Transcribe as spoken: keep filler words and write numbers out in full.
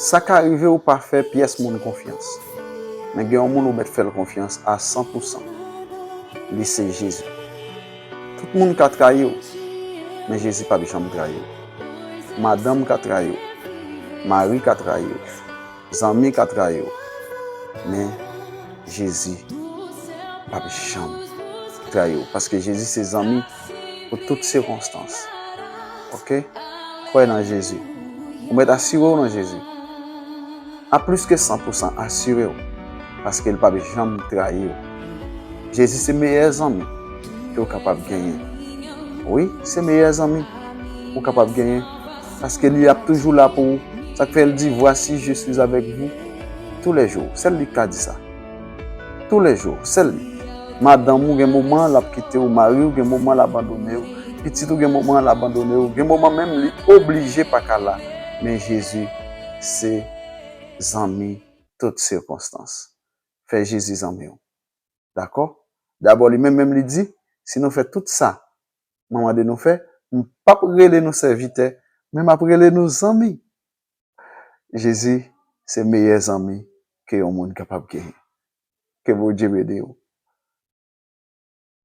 Sa ka rive w pa fè pyès moun konfyans. Men gen yon moun ou mèt fè l konfyans a san pou san. Li se Jezi. Tout moun ka trayi w, men Jezi p ap janm trayi w. Madanm ka trayi w. Mari ka trayi w. Zanmi ka trayi w. Men Jezi p ap janm trayi w. Paske Jezi se zanmi pou tout sikonstans. Oke? Kwè nan Jezi. Ou mèt asire w nan Jezi. A plis ke san pou san, asire w. Paske l p ap janm trayi w. Jezi se meyè zanmi ke w kapab genyen. Wi, se meyè zanmi ou kapab genyen. Paske li ap toujou la pou ou. Sa k fè l di, Voici, je suis avec vous tous les jours. Sèl li k ka di sa. Tous les jours, sèl li. Madanm ou gen moman l ap kite w, mari w gen moman l abandone w, pitit ou gen moman l abandone w, gen moman menm li oblije pa ka la. Men Jezi se zanmi tout sikonstans. Fè Jezi zanmi w. Dakò? Dabò, li menm menm li di, si nou fè tout sa mwen mande nou fè, m p ap rele nou sèvitè, men m ap rele nou zanmi. Jezi se meyè zanmi ke yon moun kapab genyen. Ke Bondye beni w.